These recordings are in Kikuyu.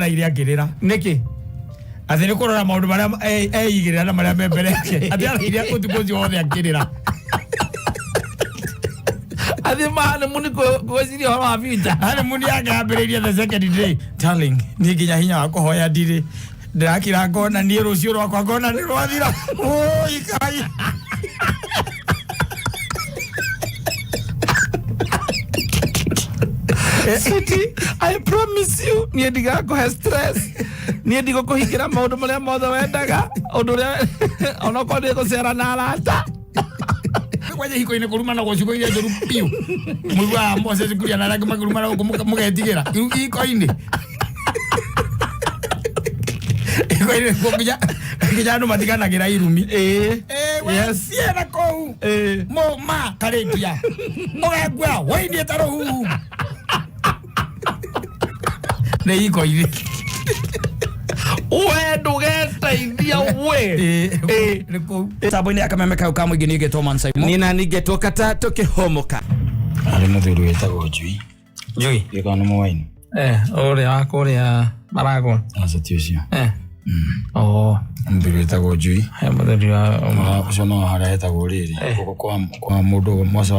Araire akĩrĩra. Nĩkĩ? Atĩ nĩ kũrora maũndũ marĩa eigĩrĩra na marĩa me mbere yake, atĩ araire ũtukũ ũcio wothe akĩrĩra. Athiĩ mahanimuni gwĩciria ũhoro wa future. Honeymoon yake yambĩrĩirie the second day. Darling, niĩ nginya hinya wa kũhoya ndirĩ, ndĩrakira ngona niĩ rũciũ rwakwa ngona nĩ rwathira. Ũi Ngai. Sweetie, I promise you, niĩ ndigakũhe stress. Niĩ ndigũkũhingĩra maũndũ marĩa mothe wendaga, ũndũ ũrĩa onokorwo nĩ gũcera na arata. Kwanja hiko-inĩ kũrumanagwo ciugo iria njũru biũ. Mũiguaga Moses Kuria na arĩa angĩ makĩrumana gũkũ mũgetigĩra. Rĩu hiko-inĩ. Hiko-inĩ nĩkuo nginya andũ matiganagĩra irumi. Ĩĩ. Eh, we Yes. ciĩ na kũu. Ĩĩ. Mũma karĩkia. Mũgakua wũinie ta rũhuhu. Nĩ hiko-inĩ. We ndũgeteithia we. Ĩĩ, nĩ kũu. Mitambo-inĩ ya kameme kau ka mũingĩ niĩ ngetwo Man Simon. Nina ningetwo kata tũkĩhũmũka. Harĩ mũthuri wĩtagwo Njui. Njui. Gĩkano mũwaini. Eh, ũrĩa wa kũrĩa Maragwa. Aca ti ũcio. Eh. Oh, Mũthuri wĩtagwo Njui. he mũthuri wa Ũcio no harĩa hetagwo rĩrĩ. Gũkũ kwa mũndũ mwaca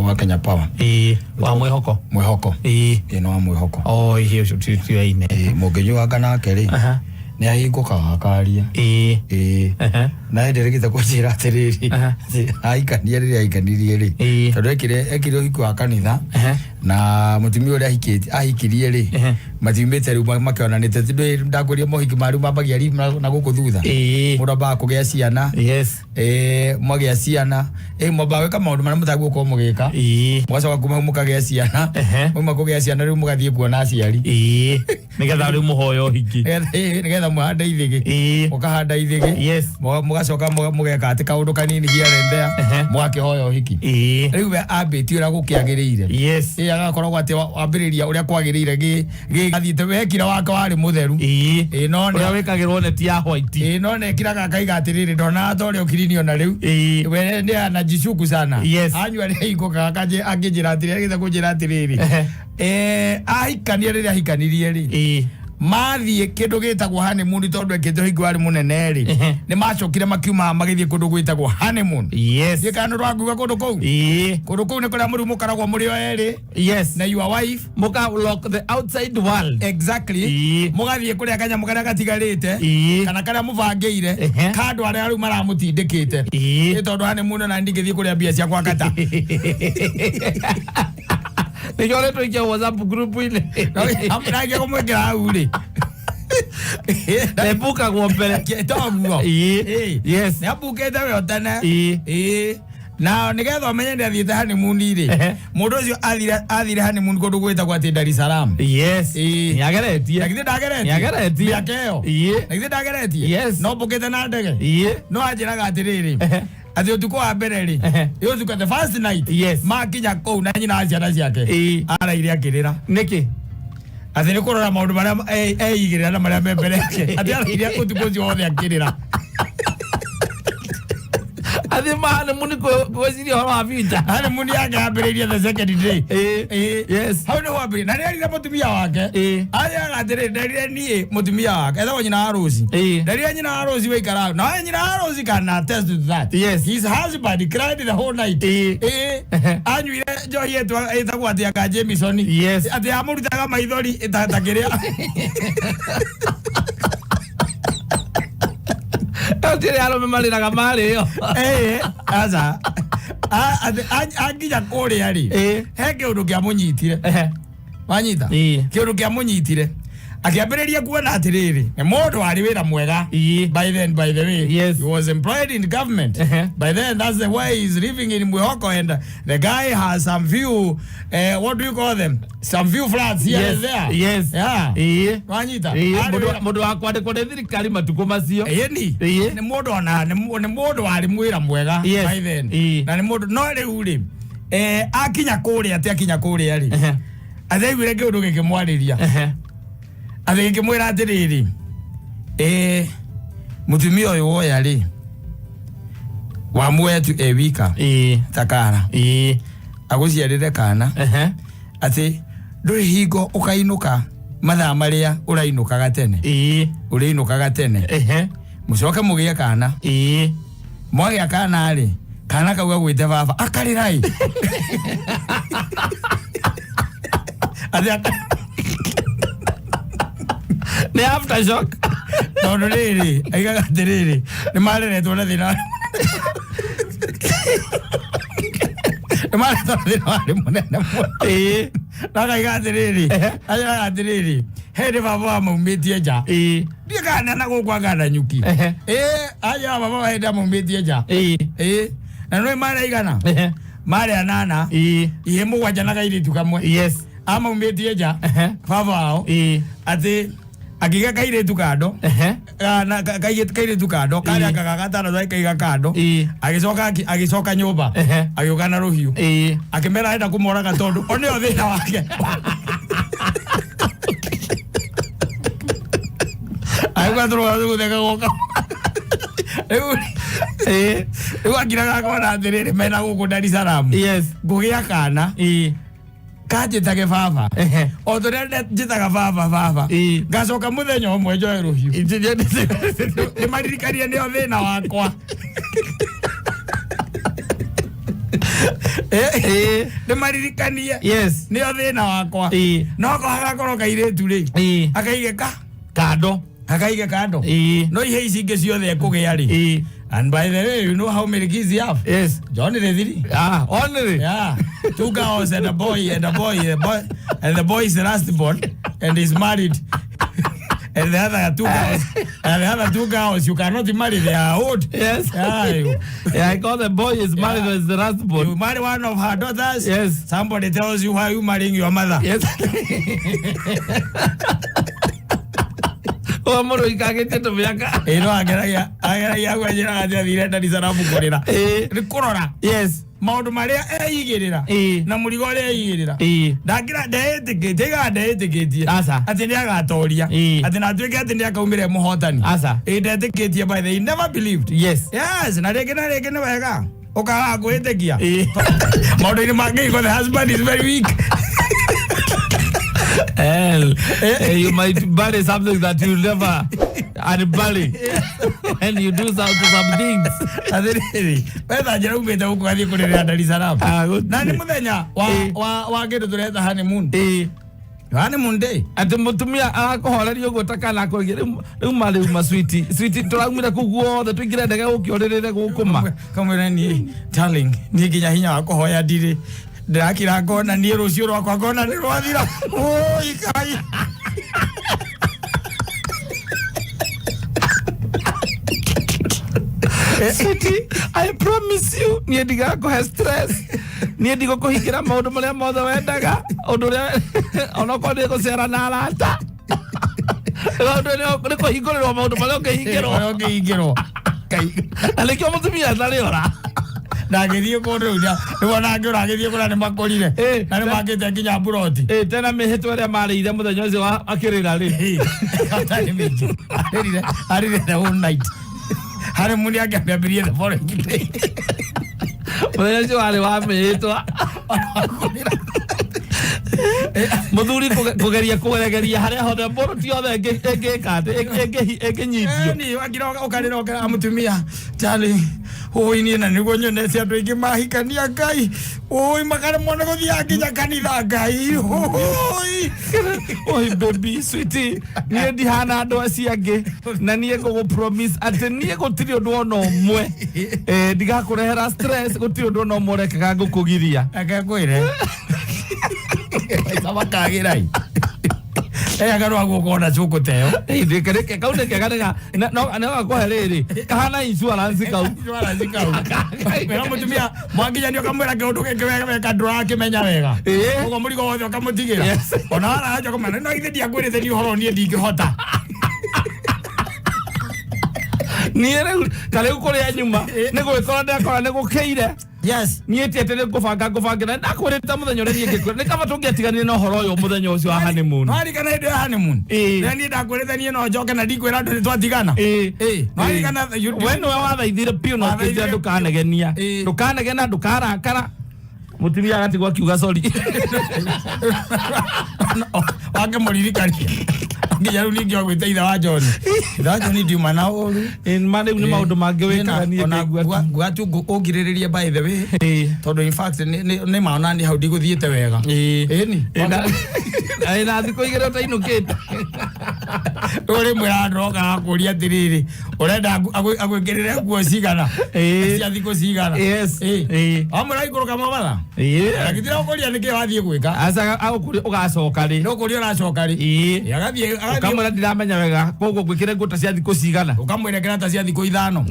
wa Kenya Power. Ĩĩ, wa mwĩhoko. Mwĩhoko. Ĩĩ. Ĩĩ nĩ wa mwĩhoko. Oh, ĩĩ ũcio tiwaine. Ĩĩ mũngĩnyuanga nake rĩ. Aha. Nĩ ahingũkaga akaria. Ĩĩ. Ĩĩ. Aha. Na hĩndĩ ĩrĩa kũnjĩra atĩrĩrĩ. Aha. Atĩ ahikania rĩrĩa ahikanirie rĩ. Ĩĩ. Tondũ ekire ũhiki wa kanitha. Aha. Na mũtumia ũrĩa ahikirie rĩ. Ehe. Matiumĩte rĩu makĩonanĩte. Ti ndakwĩria mohiki ma rĩu mambagia rĩ na gũkũ thutha. Ĩĩ. Mũndũ ambaga kũgĩa ciana. Yes. Ĩĩ mwagĩa ciana. Ĩĩ mwambaga gwĩka maũndũ marĩa mũtagĩrĩirwo gũkorwo mũgĩka. Ĩĩ. Mũgacoka kuma hau mũkagĩa ciana. Ehe. Mwauma kũgĩa ciana rĩu mũgathiĩ kuona aciari. Ĩĩ. Nĩgetha rĩu mũhoe ũhiki. Nĩgetha mũhande ithĩgĩ. Ĩĩ. Mũkahanda ithĩgĩ. Yes. Mũgacoka mũgeka atĩ kaũndũ kanini here and there. Ehe. Mũgakĩhoya ũhiki. Ĩĩ. Rĩu we ambĩtie ũrĩa gũkĩagĩrĩire. Yes. Ĩĩ agakoragwo atĩ wambĩrĩria ũrĩa kwagĩrĩire gĩ athiĩte wekire wake warĩ mũtheru. Ĩĩ. Ĩĩ no Ũrĩa wĩkagĩrwo neti ya white. Ĩĩ no nekiraga akaiga atĩrĩrĩ ndonaga ta ũrĩa ũkirini ona rĩu. Ĩĩ. We nĩ anajishuku sana. Yes. Anyua nĩ ahingũkaga akĩnjĩra atĩrĩrĩ agĩte kũnjĩra atĩrĩrĩ. Ehe. Ahikania rĩrĩa ahikanirie rĩ. Ĩĩ. Mathiĩ kĩndũ gĩtagwo honeymoon tondũ ekĩte ũhiki warĩ mũnene rĩ. Ehe. Nĩ macokire makiuma magĩthiĩ kũndũ gwĩtagwo honeymoon. Yes. Ndiĩ kana nĩ ũranguga kũndũ kũu. Ĩĩ. Kũndũ kũu nĩ kũrĩa mũrĩ mũkoragwo mũrĩ o erĩ. Yes. Na your wife. Mũka lock the outside world. Exactly. Ĩĩ. Mũgathiĩ kũrĩa kanyamũ karĩa gatigarĩte. Ĩĩ. Kana karĩa mũbangĩire. Ehe. Ka andũ arĩa rĩu maramũtindĩkĩte. Ĩĩ. Ĩ tondũ honeymoon ona ndingĩthiĩ kũrĩa mbia ciakwa kata. Nĩkĩo ũrĩtũikia WhatsApp group-inĩ. Nangĩ kũmwĩkĩra hau rĩ. Nebukagwo mbere. Toguo. Ĩĩ. Yes. Nĩ ambukĩte we tene. Ĩĩ. Ĩĩ. Na nĩgetha ũmenye nĩ athiĩte honeymoon rĩ. Ehe. Mũndũ ũcio athire honeymoon kũndũ gwĩtagwo atĩ Dar es Salaam. Yes. Ĩĩ. Nĩageretie. Na githĩ ndageretie? Nĩageretie. Mĩaka ĩyo. Ĩĩ. Na githĩ ndageretie? Yes. No mbũkĩte na ndege. Ĩĩ. No anjĩraga atĩrĩrĩ. Ehe. Atĩ ũtukũ wa mbere rĩ. Ehe. Ĩ ũtukũ the first night. Yes. Makinya kũu na nyina wa ciana ciake. Ĩĩ. Araire akĩrĩra. Nĩkĩ? Atĩ nĩ kũrora maũndũ marĩa eigĩrĩra na marĩa me mbere yake. Atĩ araire ũtukũ ũcio wothe akĩrĩra. Athiĩ mahanimuni gwĩciria ũhoro wa future. Honeymoon yake yambĩrĩirie the second day. Ĩĩ. Ĩĩ. Yes. Hau nĩho wambĩrĩirie. Na nĩerire mũtumia wake. Ĩĩ. Anjĩraga atĩrĩrĩ, nderire niĩ mũtumia wake. Etagwo nyina wa Rose. Ĩĩ. Nderire nyina wa Rose waikara hau. Na nyina wa Rose can attest to that. Yes. His husband cried the whole night. Ĩĩ. Ĩĩ. Anyuire njohi ĩtagwo atĩ anga Jameson. Yes. Atĩ amũrutaga maithori ta kĩrĩa. Gũtirĩ arũme marĩraga marĩo. Ĩĩ, aca. Akinya kũrĩa rĩ. Ĩĩ. He kĩũndũ kĩamũnyitire. Ehe. Wanyita? Ĩĩ. Kĩũndũ kĩamũnyitire. Akĩambĩrĩria kuona atĩrĩrĩ, nĩ mũndũ warĩ wĩra mwega. Ĩĩ. By then, by the way, Yes. he was employed in government. Ehe. By then, that's the way he's living in Mwihoko, and the guy has some few, what do you call them? Some few flats here Yes. and there. Yes. Yeah. Ĩĩ. Wanyita? Ĩĩ, Arĩ wĩra- mũndũ wa kwandĩkwo nĩ thirikari matukũ macio. Ĩni. Ĩĩ. Nĩ mũndũ ona nĩ mũndũ warĩ mwĩra mwega Yes. by then. Ĩĩ. Na nĩ mũndũ no rĩu rĩ, akinya kũrĩa atĩ akinya kũrĩa rĩ. Ehe. Atĩ aiguire kĩũndũ gĩkĩmwarĩria. Ehe. Atĩ gĩkĩmwĩra atĩrĩrĩ, mũtumia ũyũ woya rĩ, wamuoya tu e wika Ĩĩ. takara Ĩĩ. agũciarĩre kana Ehe. atĩ ndũrĩ hingo ũkainũka Mathaa marĩa ũrainũkaga tene. Ũrĩinũkaga tene. Mũcoke mũgĩe kana. Mwagĩa kana rĩ, kana kau gagwĩte baba akarĩrai. Atĩ Nĩ aftershock. Tondũ rĩrĩ aigaga atĩrĩrĩ nĩ mareretwo na thĩna, nĩ mareretwo na thĩna warĩ mũnene mũno. Na akaiga atĩrĩrĩ, anjĩraga atĩrĩrĩ, he hĩndĩ baba wamaumĩtie nja. Ndiĩ kana na gũkũ akana nyuki. Anjĩraga baba wa hĩndĩ amaumĩtie nja. Na nĩ marĩ aigana? Marĩ anana. Ihe 7 na kairĩtu kamwe. Amaumĩtie nja baba wao. Atĩ akĩiga kairĩtu kando. Kairĩtu kando karĩa kaga gatano kaiga kando. Agĩcoka agĩcoka nyũmba. Agĩũka na rũhiũ. Akĩmera enda kũmoraga tondũ o nĩo thĩna wake. Agĩũka tũrũga tũgũtheka goka. Rĩu rĩu akiraga akona atĩrĩrĩ mena gũkũ Dar es Salaam. Ngũgĩa kana. Kanjĩtage baba. O tũrĩa njĩtaga baba baba. Ngacoka mũthenya ũmwe njoe rũhiũ. Nĩmaririkanie nĩo thĩna wakwa. Nĩmaririkanie. Nĩo thĩna wakwa. No hagakorwo kairĩtu rĩ. Akaige ka kando. Akaige kando. No ihe ici ingĩ ciothe ekũgĩa rĩ. And by the way, you know how many kids you have? Yes. Johnny the three. Ah, only. Yeah. 2 girls and a boy, and a boy, a boy, and the boy is the last born and is married. And the other 2 girls, and the other 2 girls, you cannot marry, they are old. Yes. Yeah, you. Yeah, I got the boy is married as the last born. You marry one of her daughters. Yes. Somebody tells you why you marrying your mother. Yes. O mũndũ ikagĩte tũmĩaka. No ageragia ageragia kwĩnjĩra atĩ athire Dar es Salaam kũrĩra. Nĩ kũrora. Yes. Maũndũ marĩa eigĩrĩra. Na mũrigo ũrĩa eigĩrĩra. Ndakĩra ndeĩtĩkĩtie, aigaga ndeĩtĩkĩtie. Aca. Atĩ nĩ agatoria. Atĩ na atuĩke atĩ nĩ akaumĩra mũhotani. Aca. Ndetĩkĩtie by the way, he never believed. Yes. Yes, na rĩngĩ na rĩngĩ nĩ wega. Ũkaga kwĩtĩkia. Maũndũ-inĩ mangĩ the husband is very weak. Hell, you might bury something that you never unbury when you do some things. Atĩrĩrĩ, wetha njĩra umĩte gũkũ gathiĩ kũrĩrĩra Dar es Salaam. Na nĩ mũthenya wa kĩndũ tũreta honeymoon. Honeymoon day. Atĩ mũtumia arakũhoreria ũguo ta kana akũrĩrie rĩu ma rĩu ma sweetie sweetie tũraumire kũu guothe tũingĩre ndege gũkĩ ũrĩrĩre gũkũ ma. Kamwĩra niĩ darling, niĩ nginya hinya wa kũhoya ndirĩ. Ndĩrakira ngona niĩ rũciũ rwakwa ngona nĩ rwathira. Oi Ngai. Sweetie, I promise you, niĩ ndigakũhe stress. Niĩ ndigũkũhingĩra maũndũ marĩa mothe wendaga. Ũndũ ũrĩa onokorwo nĩ gũcera na arata. Ũndũ nĩ kũhingũrĩrwo maũndũ marĩa ũngĩhingĩrwo. Marĩa ũngĩhingĩrwo. Na nĩkĩo mũtumia atarĩ ora. Na agĩthiĩ kũndũ rĩu nĩwona angĩ ũragĩthiĩ kũrĩa nĩ makũrire. Na nĩ makĩte nginya mburoti. Tena mĩhĩtwa ĩrĩa marĩire mũthenya ũcio akĩrĩra rĩ. Atarĩ mĩingĩ. Arĩrire the whole night. Harĩ mũni angĩambĩrĩrie the following day. Mũthenya ũcio warĩ wa mĩhĩtwa. Mũthuri kũgeria kũgeregeria harĩa hothe mburoti yothe ĩngĩka atĩ ĩngĩnyitio. Ni wakira ũkarĩra ũkera mũtumia darling, oi niĩ na nĩguo nyonete andũ aingĩ mahikania Ngai. Oi makaremwo nĩ gũthiaga nginya kanitha Ngai. Oi. Oi baby sweetie, niĩ ndihana andũ acio angĩ na niĩ ngũgũ promise atĩ niĩ gũtirĩ ũndũ ona ũmwe. Ndigakũrehera stress, gũtirĩ ũndũ ona ũmwe ũrekaga ngũkũgiria. Reke ngwĩre. Maita makagĩra ĩ. Akarwa guoko ona cũkũ ta ĩyo. Reke kau nĩ kega no gakũhe rĩrĩ kahana insurance kau. Insurance kau. Wĩra mũtumia mwakinya nĩ ũkamwĩra kĩũndũ gĩkĩ wega wega ndũrakĩmenya wega. Ũguo mũrigo wothe ũkamũtigĩra. Ona waraja kũmena no ithe ndiakwĩrĩte niĩ ũhoro niĩ ndingĩhota. Niĩ rĩu ta rĩu kũrĩa nyuma nĩ gwĩkora ndakora nĩ gũkĩire. Yes. Niĩ ti atĩ nĩ ngũbanga ngũbangĩra ndakwĩrĩte mũthenya ũrĩa niĩ ngĩkwĩra nĩ kaba tũngĩatiganire na ũhoro ũyũ mũthenya ũcio wa honeymoon. Nĩwaririkana hĩndĩ ya honeymoon? Rĩrĩa niĩ ndakwĩrĩte niĩ no njoke na ndikwĩra andũ nĩ twatigana. Nĩwaririkana We nĩwe wathaithire biũ na ũkĩnjĩra ndũkanegenia. Ndũkanegena, ndũkarakara. Mutumia agatigwo akiuga sorry. Wakĩmũririkania nginya rĩu ningĩ ogwĩte ithe wa John, ithe wa John ndiuma na ũru. Ma rĩu nĩ maũndũ mangĩ wĩkaga niĩ ngaigua. Ngua tu ũngirĩrĩrie, by the way, tondũ in fact nĩ ma ona niĩ hau ndigũthiĩte wega. Ĩni. Na thikũ 2 ũtainũkĩte. Rĩu rĩmwe andũ kũria atĩrĩrĩ, ũrenda agwĩkĩrĩre nguo cigana cia thikũ cigana? Wamwĩra ikũrũka Mobatha, agĩtira gũkũria nĩkĩ wathiĩ gwĩka. Aca, agũkũria ũgacoka rĩ. No kũria ũracoka rĩ. Agathiĩ agathiĩ. Ũkamwĩra ndiramenya wega, koguo ngwĩkĩre nguo ta cia thikũ cigana? Ũkamwĩra kĩra ta cia thikũ 5.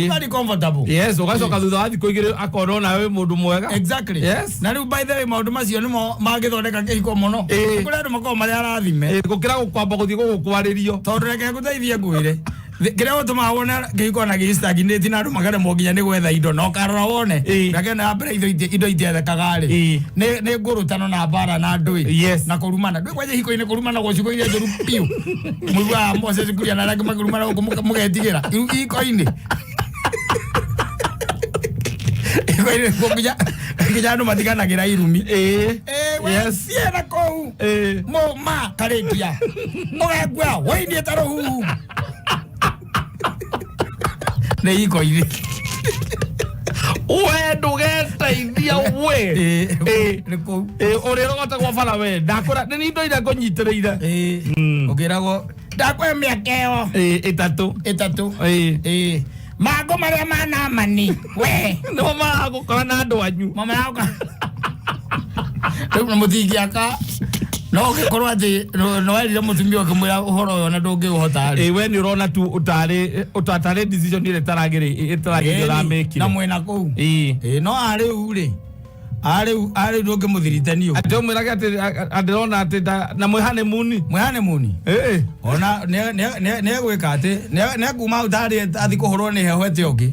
Very comfortable. Yes, ũgacoka thutha wa thikũ 2 akona ona wĩ mũndũ mwega. Exactly. Na rĩu, by the way, maũndũ macio nĩmo mangĩthondeka kĩhiko mũno. Kũrĩ andũ makoragwo marĩ arathime. Gũkĩra gũkwamba gũthiĩ gũgũkwarĩrio. Tondũ reke ngũteithie, ngwĩre kĩrĩa gũtũmaga wone kĩhiko na gĩ-stagnate na andũ makaremwo nginya nĩ gwetha indo, na ũkarora wone reke na mbere indo itiethekaga rĩ, nĩ ngũrũtano na mbara na ndũĩ na kũrumana. Ndũĩ kwanja hiko-inĩ kũrumana gũcigo iria njũru biũ, mũiguaga Moses Kuria na arĩa angĩ makĩrumana gũkũ mũgetigĩra hiko-inĩ. Hiko-inĩ nĩkuo nginya andũ matiganagĩra irumi. Ciena kũu mũma karĩkia ũgekua wĩinie ta rũhuhu nĩ hiko-inĩ. We ndũgeteithia we. Nĩ kũu. Ũrĩrogotagwo bara we ndakũra nĩ indo iria ngũnyitĩrĩire. Ũkĩragwo ndakũhe mĩaka ĩyo 3. 3. Mangũ marĩa manamani we. Nĩmo maragũkora na andũ anyu. Mama yauka rĩu na mũtingĩaka no ũgĩkorwo atĩ no werire mũtumia ũkĩmwĩra ũhoro ũyũ na ndũngĩũhota rĩ. We nĩ ũrona tu ũtarĩ ũtatarĩ decision ĩrĩa ĩtaragĩrĩ ĩtaragĩrĩ ũramĩkire. Na mwĩna kũu. No arĩu rĩ, arĩu ndũngĩmũthiritanio. Atĩ ũmwĩrage atĩ ndĩrona atĩ na mwĩ honeymoon. Mwĩ honeymoon. Ona nĩ egwĩka atĩ nĩ ekuma hau tarĩ athi kũhũrwo nĩ heho ete ũngĩ.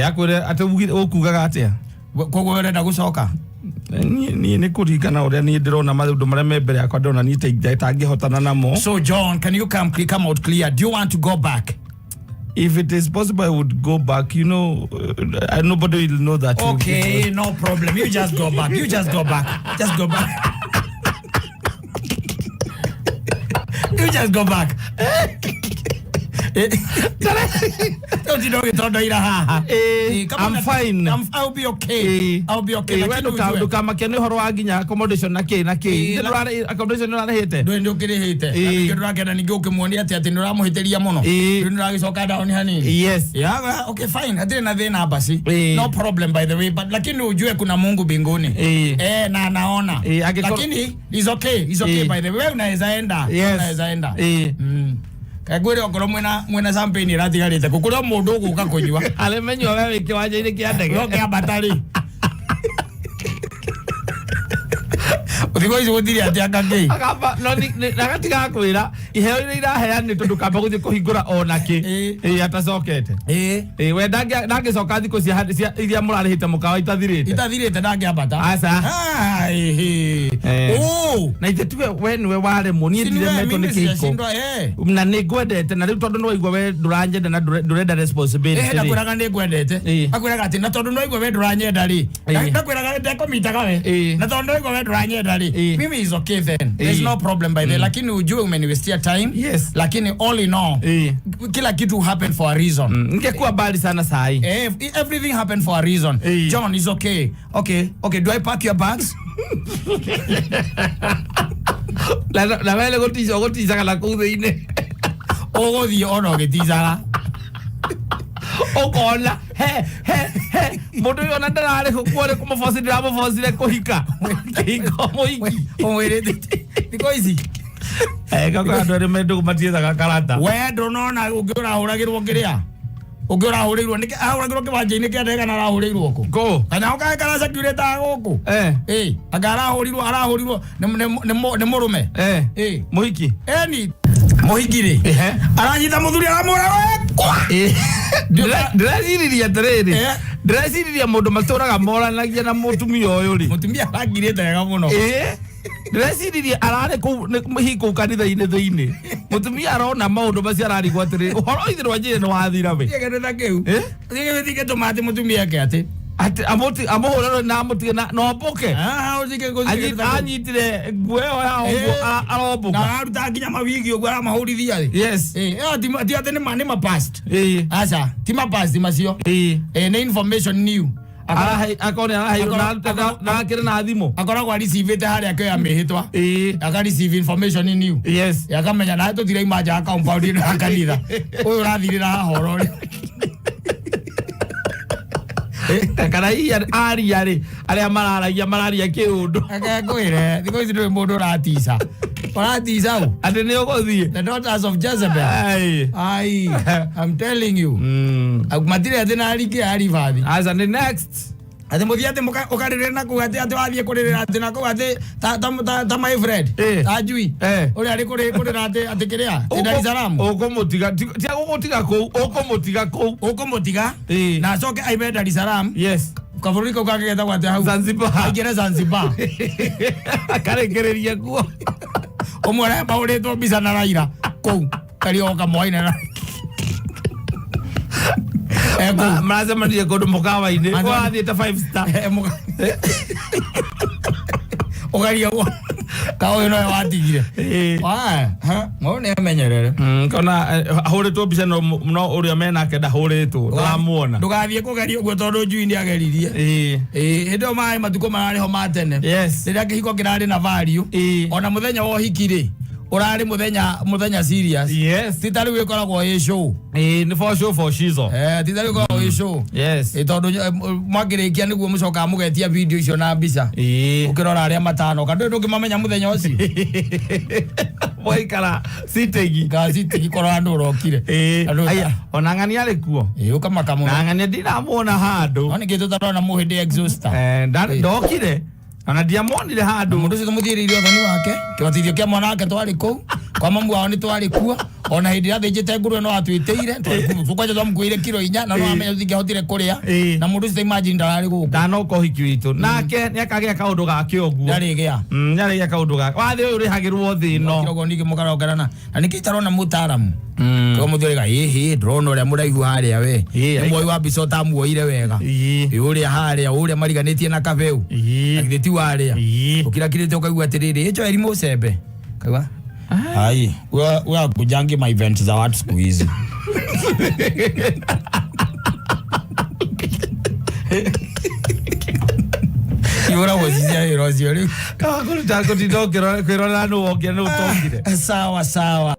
Akwĩre atĩ ũkugaga atĩa? Koguo ũrenda gũcoka? Niĩ nĩ kũringana ũrĩa niĩ ndĩrona maũndũ marĩa me mbere yakwa, ndĩrona niĩ itangĩhotana namo. So John, can you come out clear? Do you want to go back? If it is possible, I would go back. Nobody will know that. Okay, no problem. You just go back. You just go back. Just go back. You just go back. Ũtinda ũgĩtondoira haha. I'm fine. I'll be okay. I'll be okay. We Lakini ujue- ndũkamakia nĩ ũhoro wa nginya accommodation na kĩ na kĩ. Accommodation nĩ ũrarĩhĩte. Ndũĩ nĩ ũkĩrĩhĩte. Na ningĩ ndũrakenda ningĩ ũkĩmuonia atĩ nĩ ũramũhĩtĩria mũno. Rĩu nĩ ũragĩcoka down hanini. Yeah, well, okay, fine. Hatirĩ na thĩna basi. No problem, by the way, but lakini ujue kuna Mungu mbinguni. Na anaona. Lakini is okay, is okay, by the way. Wewe unaweza enda. Unaweza enda. Kaingwĩre okorwo mwĩna champagne ĩratigarĩte kũ kũrĩ o mũndũ ũgũka kũnyua. Aremenywo we wĩ kĩwanja-inĩ kĩa ndege. No kĩambata rĩ. Thikũ ici gũtirĩ atĩ anga kĩ. Akamba no agatigaga kwĩra iheo iria iraheanĩtwo ndũkamba gũthiĩ kũhingũra ona kĩ. Atacokete. We ndangĩcoka thikũ cia iria mũrarĩhĩte mũkawa itathirĩte. Itathirĩte ndangĩambata. Aca. Ah, ĩhĩ. Oh. Na ithe tuge we nĩwe waremwo, niĩ Si ni wewe, ndiremetwo mimi nĩ kĩhiko. sijashindwa, eh. Na nĩ ngwendete, na rĩu tondũ nĩwaigua we ndũranyenda na ndũrenda responsibility rĩ. Ndakwĩraga nĩ ngwendete. Akwĩraga atĩ na tondũ nĩwaigua we ndũranyenda rĩ, ndakwĩraga ndekũmitaga we, na tondũ nĩwaigua we ndũranyenda rĩ, mimi is okay then. There's no problem, by the way, lakini ujue umeniwestia time. Lakini all in all, kila kitu happen for a reason. Ningekuwa mbali sana sahi. Everything happened for a reason. John is okay. Okay, do I pack your bags? Na wele gũtica ũgũticaga na kũu thĩinĩ. Ũgũthiĩ ona ũgĩticaga. Ũkona he he he mũndũ ũyũ ona ndararĩ kuo nĩ kũmũboci, ndiramũbocire kũhika kĩhiko mũhiki. Ũmwĩrĩte thikũ ici. Kaka andũ arĩa me ndũgũ matiethaga karata. We ndũnona ũngĩ ũrahũragĩrwo kĩrĩa, ũngĩ ũrahũrĩirwo nĩkĩ, ahũragĩrwo kĩwanja-inĩ kĩa ndege kana arahũrĩirwo kũ? Kũ? Kana ũkae kana security gũkũ. Anga arahũrirwo nĩ mũrũme. Mũhiki. Eni mũhiki rĩ, aranyita mũthuri aramũra we kwa. Ndĩreciriria atĩrĩrĩ, ndĩreciriria mũndũ matũraga moranagia na mũtumia ũyũ rĩ. Mũtumia arangirĩte wega mũno. Ndĩreciriria ararĩ kũu hihi kũu kanitha-inĩ thĩinĩ, mũtumia arona maũndũ macio ararigwo atĩrĩrĩ, ũhoro ithe rwa njĩra nĩ wathira we. Kĩndũ ta kĩu. Gĩkĩ gĩtingĩtũma atĩ mũtumia eke atĩ. Ati amuti amuhũre na amutige na nomboke. Ah, ũthike gũthike. Anyitire nguo ĩyo ya ũguo Eh. aromboka. Na aruta nginya mawigi ũguo aramahũrithia rĩ. Yes. Eh, ĩyo ti atĩ nĩ ma past. Ĩĩ. Aca, ti ma past macio. Ĩĩ. Eh, nĩ information new. Akorwo nĩ araheirwo na akĩrĩ na thimũ. Akoragwo areceivĩte harĩa akĩoya mĩhĩtwa. Ĩĩ. Aka receive information new. Yes. Akamenya nawe tũtiraima nja ya compound ĩno ya kanitha. Ũyũ ũrathirĩra haha oro rĩ. Kana hihi aria rĩ arĩa mararagia mararia kĩũndũ. Reke ngwĩre, thikũ ici ndũrĩ mũndũ ũratica. Ũratica ũ? Atĩ nĩ ũgũthiĩ. The daughters of Jezebel. Ai. Ai, I'm telling you. Matirĩ atĩ na ringĩ ya ribathi. Aca nĩ next. Atĩ mũthiĩ atĩ ũkarĩrĩra na kũu atĩ wathiĩ kũrĩrĩra atĩ na kũu atĩ ta my friend. Eh. Ta njui. Eh. Ũrĩa arĩ kũrĩra atĩ kĩrĩa? Atĩ Dar es Salaam. Ũkũmũtiga ti gũgũtiga kũu ũkũmũtiga kũu. Ũkũmũtiga Eh. na acoke aime Dar es Salaam. Yes. Kabũrũri kau kangĩ getagwo atĩa hau? Zanzibar. Aingĩre Zanzibar. Akarekereria kuo. Ũmwe ũrĩa mahũrĩtwo mbica na Raila kũu karia oka moaine na kũu. Maracemanirie kũndũ mũkawa-inĩ. Maracemania- Wathiĩte 5 star. Ũkaria ũguo ka ũyũ nowe watigire. Ĩĩ. Ũyũ nĩ amenyerere. Kona ahũrĩtwo mbica no ũrĩa menake ndahũrĩtwo ndũramuona. Ndũgathiĩ kũgeria ũguo tondũ njui nĩ ageririe. Ĩĩ. Ĩĩ, hĩndĩ ĩyo maĩ matukũ mararĩ ho ma tene. Yes. Rĩrĩa kĩhiko kĩrarĩ na value. Ĩĩ. Ona mũthenya wa ũhiki rĩ, ũrarĩ mũthenya serious. Yes. Ti ta rĩu ĩkoragwo ĩ show. Ĩĩ, nĩ for show for shizo. Ti ta rĩu ĩkoragwo ĩ show. Yes. Ĩ, tondũ mwakĩrĩkia nĩguo mũcokaga mũgetia video icio na mbica. Ĩĩ. Ũkĩrora arĩa matano ka ndũĩ ndũngĩmamenya mũthenya ũcio. Mwaikara sitegi. Ngacitigi korwo nũ ũrokire. Ĩĩ. Andũ- Aya, ona ng'ania arĩ kuo. Ĩĩ, ũkamaka mũno. Na ng'ania ndinamuona handũ. No nĩkĩ tũtarona mũhĩndĩ exhauster. Ndokire. Ona ndiamuonire handũ. Mũndũ ũcio tũmũthiĩrĩire ũthoni wake kĩbatithio kĩa mwana wake twarĩ kũu kwa mamu wao nĩ twarĩ kuo ona hĩndĩ ĩrĩa athĩnjĩte ngũrwe no atwĩtĩire kwanja twamũkuĩire kiro 4 na no amenya tũtingĩahotire kũrĩa Ĩĩ. na mũndũ ũcio ta imagine ndararĩ gũkũ Ndanoka ũhiki witũ. Nake nĩakagĩa kaũndũ gake ũguo. ndarĩgĩa Nĩarĩgĩa kaũndũ gake. Wathĩ ũyũ ũrĩhagĩrwo thĩ ĩno. kĩrogo ningĩ mũkarongerana na nĩkĩ itarona mũtaaramu kĩgo mũthĩ ũrĩga ĩhĩ ndĩrona ũrĩa mũraihu harĩa we Ĩĩ, nĩ muoi wa mbica ũtamuoire wega Ĩĩ. Ĩ, ũrĩa harĩa ũrĩa mariganĩtie na kabeu Ĩĩ. na githĩ ti warĩa Ĩĩ. ũkirakirĩte ũkaigua atĩrĩrĩ ĩcho eri mũcembe kaigua ai wewe kujangi ma event za watu siku hizi Yura wozizia wĩra ũcio rĩu Kũruta kũtinda ũkĩrora kwĩrorera nũ wongire nũ ũtongire. Sawa sawa.